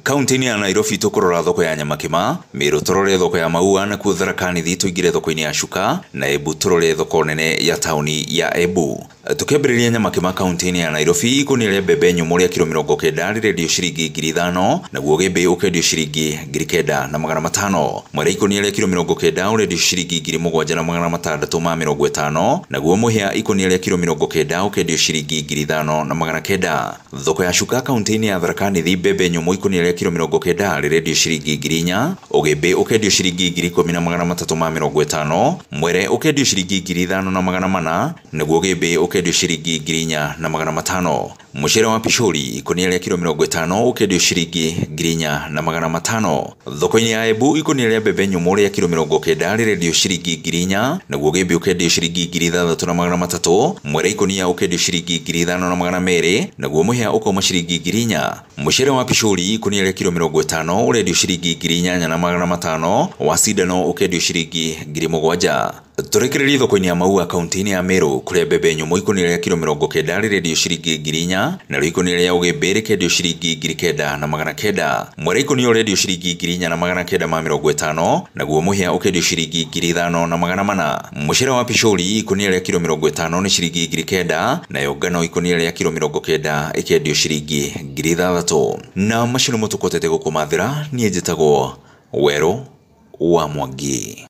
Kaunti-inĩ ya Nairobi tũkũrora thoko ya Nyamakima, Meru tũrore thoko ya Maua, nakuo Tharaka Nithi tũingĩre thoko-inĩ ya Chuka, na Embu tũrore thoko nene ya taũni ya Embu. Tũkĩambĩrĩria Nyamakima kaunti-inĩ ya Nairobi, ikũnia rĩa mbembe nyũmũ rĩa kiro 90 rĩrendio ciringi 5,000, naguo gĩmbĩ ũkendio ciringi 9,500. Mwere ikũnia rĩa kiro 90 ũrendio ciringi 7,650, naguo mũhĩa ikũnia rĩa kiro 90 ũkendio ciringi 5,900. Thoko ya Chuka kaunti-inĩ ya Tharaka Nithi, mbembe nyũmũ ikũnia rĩa kiro 90 rĩrendio ciringi 4,000, ũgĩmbĩ ũkendio ciringi 10,350, mwere ũkendio ciringi 5,400, naguo gĩmbĩ ũkendio ciringi 4,500. Mũcere wa pishori ikũnia rĩa kiro 50 ũkendio ciringi 4,500. Thoko-inĩ ya Embu ikũnia rĩa mbembe nyũmũ rĩa kiro 90 rĩrendio ciringi 4,000, naguo gĩmbĩ ũkendio ciringi 6,300, mwere ikũnia ũkendio ciringi 5,200, naguo mũhĩa ũkauma ciringi 4,000. Mũcere wa pishori ikũnia rĩa kiro 50 ũrendio ciringi 8,500, wa cindano ũkendio ciringi 7,000. Tũrekererie thoko-inĩ ya Maua kaunti-inĩ ya Meru kũrĩa mbembe nyũmũ ikũnia rĩa kiro 90 rĩrendio ciringi 4,000, narĩo ikũnia rĩa ũgĩmbĩ rĩkendio ciringi 9,900. Mwere ikũnia ũrendio ciringi 4,950, naguo mũhĩa ũkendio ciringi 5,400. Mũcere wa pishori ikũnia rĩa kiro 50 nĩ ciringi 9,000, nayo ngano ikũnia rĩa kiro 90 ĩkendio ciringi 6,000. Na macio nĩmo tũkotete gũkũmathĩra. Niĩ njĩtagwo Werũ wa Mwangi.